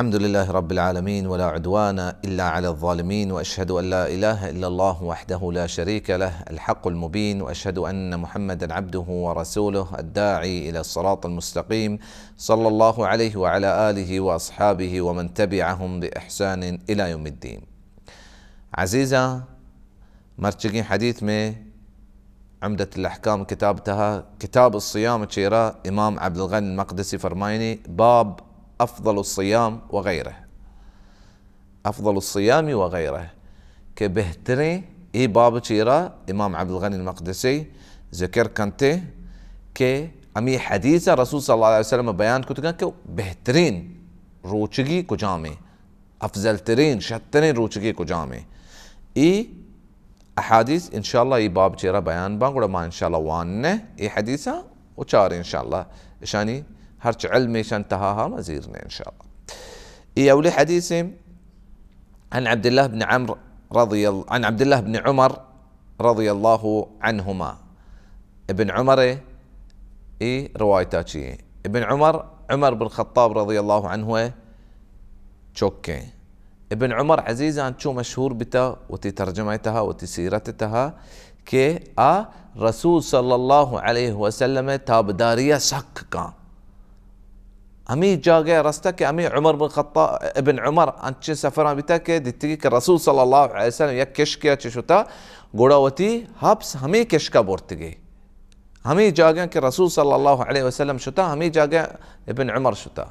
الحمد لله رب العالمين، ولا عدوان إلا على الظالمين، وأشهد أن لا إله إلا الله وحده لا شريك له الحق المبين، وأشهد أن محمدا عبده ورسوله الداعي إلى الصراط المستقيم، صلى الله عليه وعلى آله وأصحابه ومن تبعهم بإحسان إلى يوم الدين. عزيزا، مرچگیں حدیث میں عمدۃ الاحکام کتاب تہا، کتاب الصیام چیرا امام عبدالغنی المقدسی فرمائنی، باب افضل الصیام وغیرہ، افضل الصیام وغیرہ، کہ بہتریں، اے باب چیرا امام عبدالغنی المقدسی ذکر کنتے کہ امی حدیث رسول صلی اللہ علیہ وسلم بیان کتگا کہ بہترین روچگی کجامیں، افضل ترین، شرترین روچگی کجامیں۔ ای احادیث انشاءاللہ ای باب چیرا بیان باں، گڑا ما انشاءاللہ وان نے ای حدیثاں و چار انشاءاللہ اشانی ہرچ علم ایشان تہا ہا ما زیر نے انشاءاللہ۔ ای اولی حدیث عن عبداللہ بن عمرو رضی اللہ، عن عبداللہ بن عمر رضی اللہ عنہما۔ ابن عمر ای روایتا چی ہیں؟ ابن عمر، عمر بن خطاب رضی اللہ عنہ چوکیں۔ ابن عمر عزیزاں چو مشہور بتا وتی ترجمہ تہا، وتی سیرت تہا کہ آ رسول صلی اللہ علیہ وسلم تابداری سک کاں۔ ہمی جاگہ رستہ کہ ہمی عمر بن خطاب، ابن عمر انچیں سفراں بیتا کہ دیتگی کہ رسول صلی اللہ علیہ وسلم یک کشکے چہ شتا، گڑا وتی حبس ہمی کشکا برتگی۔ ہمی جاگہ کہ رسول صلی اللہ علیہ وسلم شتا، ہمی جاگہ ابن عمر شتا۔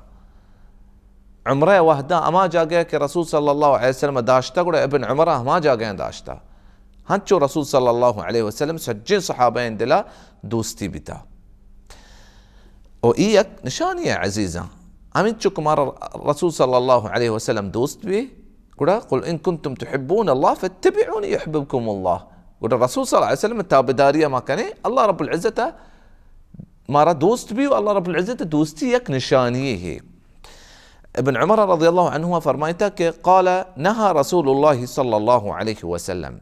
عمرہ وحدہ ہما جاگہ کہ رسول صلی اللہ علیہ وسلم داشتا، گڑا ابن عمر ہما جاگہ داشتا۔ ہنچو رسول صلی اللہ علیہ وسلم سجیں صحابہ دلا دوستی بیتا۔ و ای یک نشانی ہے عزیزاں۔ ہمینچو کہ مارا رسول صلی اللہ علیہ وسلم دوست بی، گڑا قل ان کنتم تحبون اللہ فاتبعونی یحببکم اللہ۔ گڑا رسول صلی اللہ علیہ وسلم تابداری ما کنے، اللہ رب العزت مارا دوست بی و اللہ رب العزت دوستی یک نشانی ہے۔ ابن عمر رضی اللہ عنہ فرمائتا کہ قال نهى رسول الله صلى الله عليه وسلم،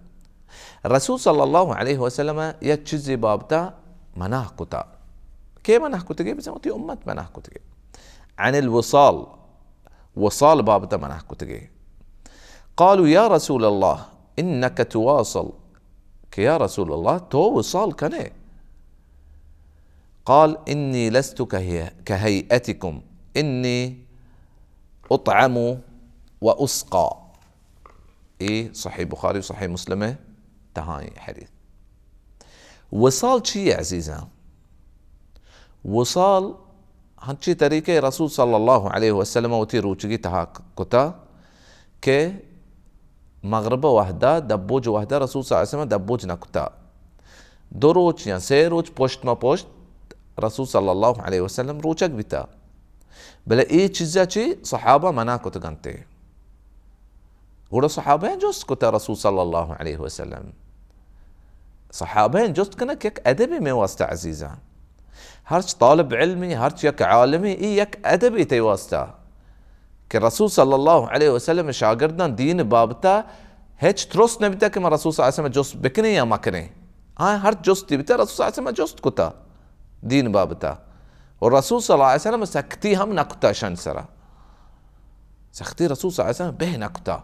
رسول صلی اللہ علیہ وسلم یک چیزی بابتا منع کتا۔ کے منع کتگے؟ بزن وتی امت منع کتگے۔ عن الوصال، وصال بابتا منع کتگے۔ قالوا یا رسول اللہ انک تواصل، کہ یا رسول اللہ تو وصال کنے۔ قال انی لست کہی-، کہیئتکم انی اطعم و اسقی۔ اے صحیح بخاری و صحیح مسلم تہائیں حدیث۔ وصال چی ہے عزیزاں؟ وصال ہنچی طریقے رسول صلی اللہ علیہ وسلم وتی روچگی تہا کتا کہ مغرب وحدہ، دبوج وحدہ رسول صلی اللہ علیہ وسلم دبوج نہ کتا۔ دو روچ یا سے روچ پشت ما پشت رسول صلی اللہ علیہ وسلم روچگ بیتا۔ بلے اے چیزا چی صحابہ منع کتگنتے۔ گڑا صحابہ جست کتا رسول صلی اللہ علیہ وسلم۔ صحابہ جست کنگ یک ادبی میں واسطہ عزیزاں۔ ہرچ طالب علمی، ہرچ یک عالمی، ای یک ادبی تے واسطہ کہ رسول صلی اللہ علیہ وسلم شاگرداں دین بابتا ہچ ترس نبیتا کہ ما رسول صلی اللہ علیہ وسلم جست بکنیں یا مکنیں۔ آ ہر جستی بیتا رسول صلی اللہ علیہ وسلم جست کتا دین بابتا۔ و رسول صلی اللہ علیہ وسلم سختی ہم نکتا شان سرا۔ سختی رسول صلی اللہ علیہ وسلم بہ نکتا۔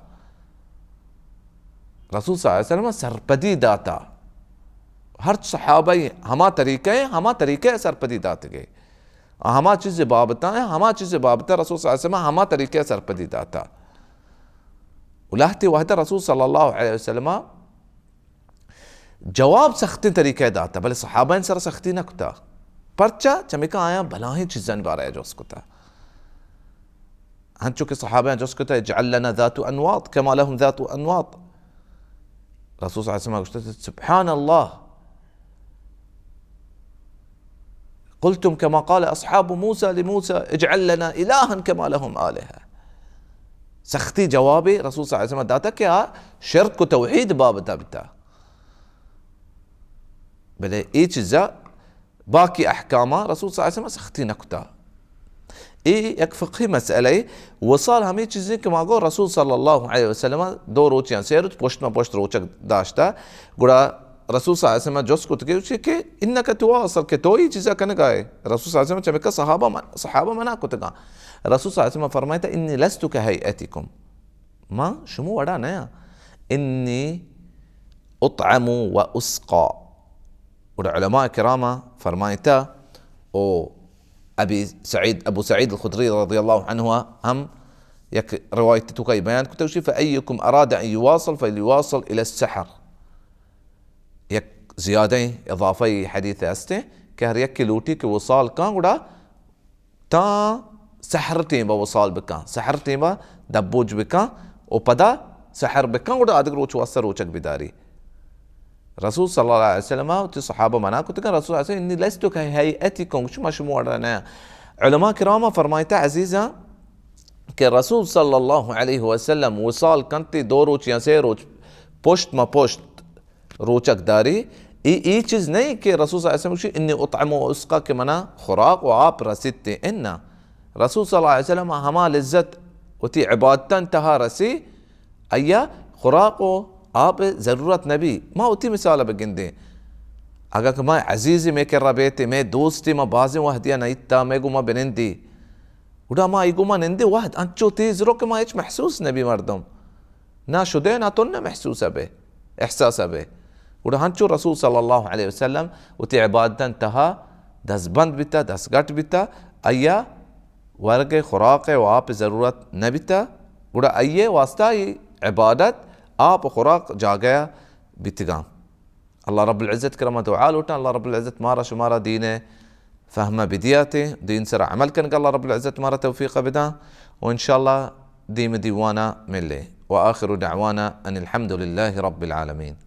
رسول صلی اللہ علیہ وسلم سرپدی داتا۔ ہر صحابہ ہما طریقہ ہے، ہما طریقہ ہے سرپدی داتگے۔ ہما چیز بابتا ہے، ہما چیز بابتا رسول صلی اللہ علیہ وسلم ہما طریقہ ہے سرپدی داتا۔ و لہتے وحدہ رسول صلی اللہ علیہ وسلم جواب سختیں طریقہ داتا، بلے صحابہ سر سختی نہ کتا۔ پرچا؟ چمیکا آیا بلاہیں چیزانی بارے جوست کتا۔ ہنچو کہ صحابہ جست کتا، اجعل لنا ذات انواط کما لهم ذات انواط۔ رسول صلی اللہ علیہ وسلم گوشتا، سبحان اللہ، قلتم کما قال اصحاب موسی لموسی اجعل لنا الها کما لهم آلهة۔ سختی جوابی رسول صلی اللہ علیہ وسلم داتا کہ آ شرک و توحید بابتا بتا۔ بلے اے چیزا باقی احکاما رسول صلی اللہ علیہ وسلم سختی نکتا۔ اے یک فقہی مسئلہ ہے۔ وصال ہمیں چیزیں کہ ما گو رسول صلی اللہ علیہ وسلم دو روچ یا سے روچ پشت ما پشت روچک داشتا، گڑا رسول صلی اللہ علیہ وسلم جست کتگی، گوشی کہ انک تواصل، کہ تو ای چیزا کنگائے۔ رسول صلی اللہ علیہ وسلم چمیکا صحابہ من، صحابہ منع کتگاں۔ رسول صلی اللہ علیہ وسلم فرمائتا، انی لست کہیئتکم، ما شمو وڑا نیاں، انی اطعم و اسقا۔ گڑا علماء کراما فرمائتا، او ابی سعید، ابو سعید الخدری رضی اللہ عنہ ہم یک روایت توکا بیان کتو، گوشی، فأیکم اراد ان یواصل فلیواصل الی السحر۔ یک زیادہ اضافہ حدیث ہستے کہ ہر یک لوٹی کہ وصال کاں گڑا تاں سحر ٹیم با وصال بکاں، سحر ٹیم با دبوج بکاں و پدا سحر بکاں گڑا آدگ روچ واسطہ روچک بداری۔ رسول صلی اللہ علیہ وسلم وتی صحابہ منع کتگاں، رسول صلی اللہ علیہ وسلم، انی لست کہیئتکم، شما شمو وڑا نہ۔ علماء کرام فرمائتا عزیزاں کہ رسول صلی اللہ علیہ وسلم وصال کنتی دو روچ یا سے روچ پشت ما پشت روچک داری۔ ای، ای چیز نہیں کہ رسول صلی اللہ علیہ وسلم گوشی، انی اطعم و اسقا کہ منا خوراک و آپ رسیت، انا۔ رسول صلی اللہ علیہ وسلم ہما لذت وتی عبادتاں تہا رسی، ایا خوراک و آپ ضرورت نبی۔ ما وتی مثال بگندیں، اگاں کہ ما عزیزی مے کرا بیتے، مے دوستی ما بازیں وحدیا نیتا، مے گو ما بنندی، گڑا ما ای گو ما نندی وحد انچو تیز رو کہ ما ہچ محسوس نبی مردم۔ نہ شدے نہ تن محسوس بے، احساس بے۔ گڑا ہنچو رسول صلی اللہ علیہ وسلم وتی عبادتاں تہا دزبند بیتا، دستگٹ بیتا، ایا ورگ خوراک و آپ ضرورت نہ بیتا، گڑا ایے واسطہ ای عبادت آپ و خوراک جاگہ بیتگاں۔ اللہ رب العزت کرما دعا لوٹاں، اللہ رب العزت مارا شمارا دین فہمہ بدیاتے، دین سرا عمل کنگا اللہ رب العزت مارا توفیق بداں، و انشاءاللہ دیم دیوانا ملے۔ وآخر دعوانا ان الحمد للہ رب العالمین۔